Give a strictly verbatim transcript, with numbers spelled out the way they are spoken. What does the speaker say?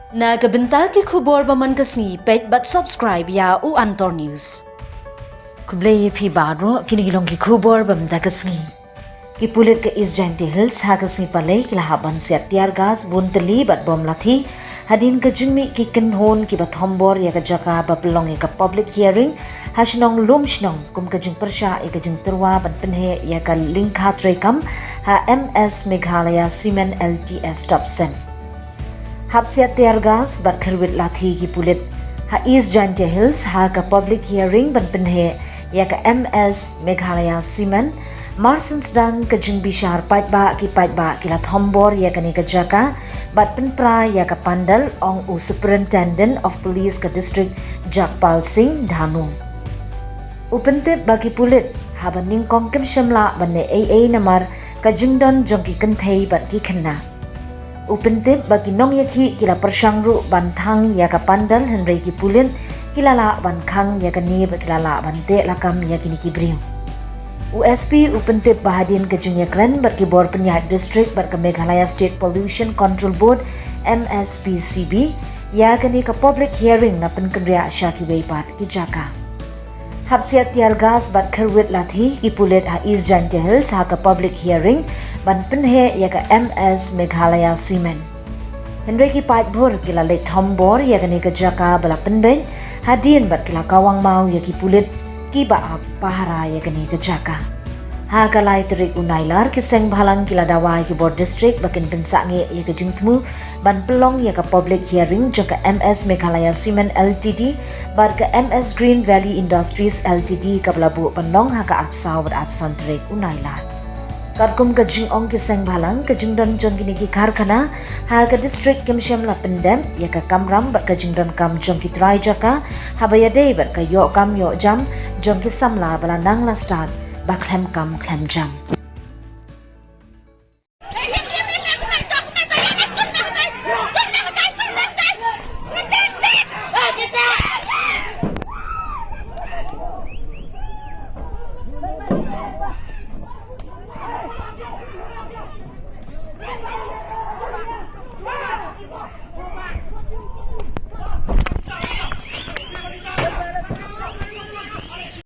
Na ka bynta ki khubor ba man ka sngi, peit bad subscribe ïa u Antor News. Khublei ïa phi baroh, kine ki long ki khubor ba mynta ka sngi. Ki pulit ka East Jaintia Hills ha ka sngi Palei ki la hap ban siat tear gas, bun tylli bad bom lathi hadien ka jingmih ki kynhun kiba thombor ïa ka jaka ba pynlong ïa ka public hearing ha shnong Lumshnong kum ka jingpyrshah ïa ka jingtyrwa ban pynheh ïa ka lyngkha treikam ha M S Meghalaya Cement L T S Stop Send. Hap siat tear gas bad kyrwit lathi ki pulit ha East Jaintia Hills ha ka public hearing ban pynheh ïa ka M S Meghalaya Cement, mar syn sdang ka jingbishar paidbah, ki paidbah ki la thombor ïa kane ka jaka bad pynpra ïa ka pandal, ong u Superintendent of Police ka district, Jagpal Singh Dhanu. U pyntip ba ki pulit haba nyngkong kim shym lah ban leh ei ei namar ka jingdon jong ki kynthei bad ki khynnah. U pyntip ba ki nongïakhih ki la pyrshang ruh ban thang ïa ka pandal, hynrei ki pulit ki la lah ban khang ïa kane bad ki la lah ban teh lakam ïa kine ki briew. U S P u pyntip ba hadien ka jingïakren bad ki bor pynïaid district bad ka Meghalaya State Pollution Control Board, M S P C B, ïa kane ka public hearing la pynkynriah sha kiwei pat ki jaka. Hap siat tear gas bad kyrwit lathi ki pulit ha East Jaintia Hills ha ka public hearing ban pynheh ïa ka M S Meghalaya Cement. Hynrei ki paidbah ki la leit thombor ïa kane ka jaka ba la pynbeit hadien bad ki la kawang maw ïa ki pulit kiba ap pahara ïa kane ka jaka. Ha ka lai tarik u Nailar, ki seng bhalang ki la dawa ïa ki bor district ba kin pynsangeh ïa ka jingthmu ban pynlong ïa ka public hearing jong ka M S Meghalaya Cement L T D bad ka M S Green Valley Industries L T D kaba la buh pynlong ha ka arphew saw bad arphew san tarik u Nailar. Katkum ka jingong ki seng bhalang, ka jingdon jong kine ki karkhana ha ka district kim shym la pyndep ïa ka kamram bad ka jingdonkam jong ki trai jaka haba ïadei bad ka ïoh kam ïoh jam jong ki samla ba la nang la stad ba khlem kam khlem jam.